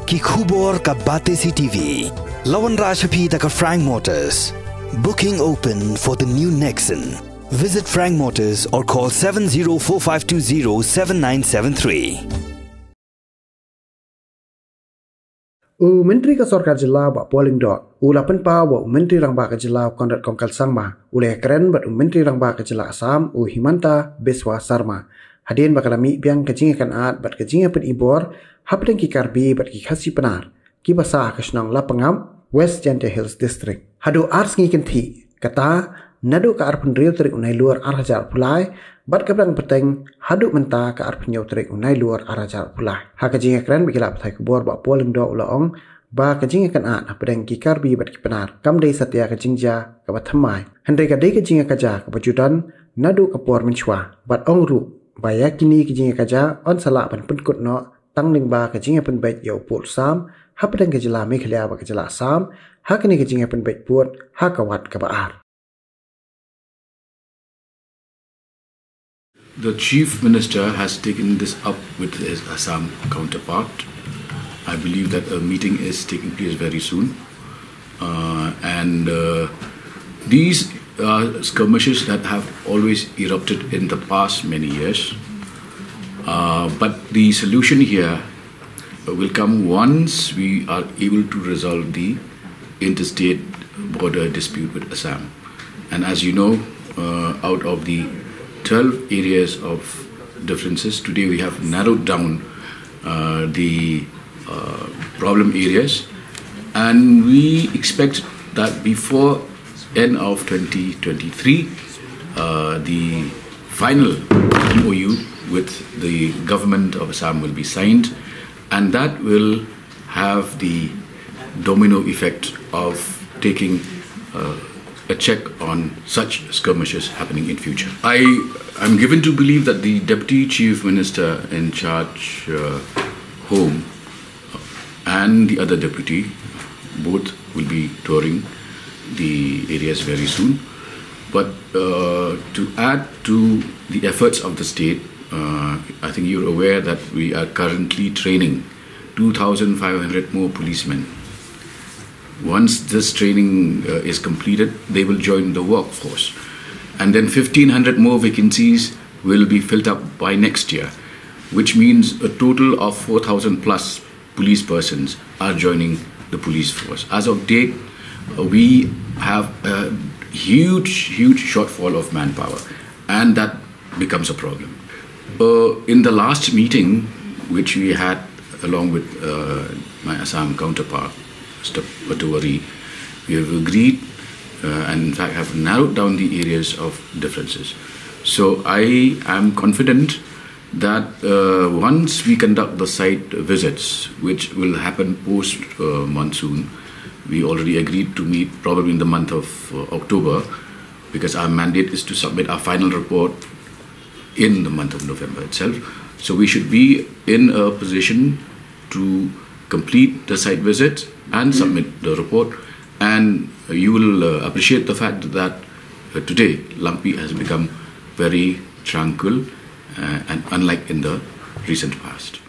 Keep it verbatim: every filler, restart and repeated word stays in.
Ki khubor ka Batesi T V. La wanrah sha phi da ka Frank Motors. Booking open for the new Nexon. Visit Frank Motors or call seven zero four five two zero seven nine seven three. U Myntri ka Sorkar Jylla Bah Paul Lyngdoh u la pynpaw ba u Myntri Rangbah ka Jylla u Conrad Kongkal Sangma u la ïakren bad u Myntri Rangbah ka Jylla Assam u Himanta Biswa Sarma hadien ba ka la mih biang ka jingïakynad bad ka jingïapynibor hapdeng ki Karbi bad ki Khasi Pnar kiba sah ha ka shnong Lapangap, West Jaintia Hills District. Haduh ar sngi kynthih, kata naduh ka arphew hynriew tarik u Nailur ar hajar arphew lai bad ka dang bteng haduh mynta ka arphew hynñiew tarik u Nailur ar hajar arphew lai. Ha ka jingïakren bad ki lad pathai khubor Bah Paul Lyngdoh u la ong ba ka jingïakynad hapdeng ki Karbi bad ki Pnar kam dei satia ka jingjia kaba thymmai, hynrei ka dei ka jingïakajia kaba ju don naduh ka por mynshuwa bad ong ruh ba ïa kine ki jingïakajia yn sa lah ban pynkut noh tang lyngba ka jingïapynbeit ïa u pud u sam hapdeng ka Jylla Meghalaya bad ka Jylla Assam ha kane ka jingïapynbeit pud ha ka wat kaba ar. The Chief Minister has taken this up with his Assam counterpart. I believe that a meeting is taking place very soon. Uh, and uh, these are skirmishes that have always erupted in the past many years. Uh, but the solution here will come once we are able to resolve the interstate border dispute with Assam. And as you know, uh, out of the twelve areas of differences, today we have narrowed down uh, the uh, problem areas, and we expect that before end of twenty twenty-three, uh, the final M O U with the government of Assam will be signed, and that will have the domino effect of taking uh, a check on such skirmishes happening in future. I am given to believe that the Deputy Chief Minister in charge, uh, Home, and the other deputy, both will be touring the areas very soon. But uh, to add to the efforts of the state, uh, I think you're aware that we are currently training two thousand five hundred more policemen. Once this training uh, is completed, they will join the workforce. And then fifteen hundred more vacancies will be filled up by next year, which means a total of four thousand plus police persons are joining the police force. As of date, uh, we have a huge, huge shortfall of manpower, and that becomes a problem. Uh, in the last meeting, which we had along with uh, my Assam counterpart, Mister Patowary, we have agreed uh, and in fact have narrowed down the areas of differences. So I am confident that uh, once we conduct the site visits, which will happen post uh, monsoon, we already agreed to meet probably in the month of uh, October, because our mandate is to submit our final report in the month of November itself. So we should be in a position to complete the site visit and submit the report. And you will uh, appreciate the fact that uh, today Langpih has become very tranquil uh, and unlike in the recent past.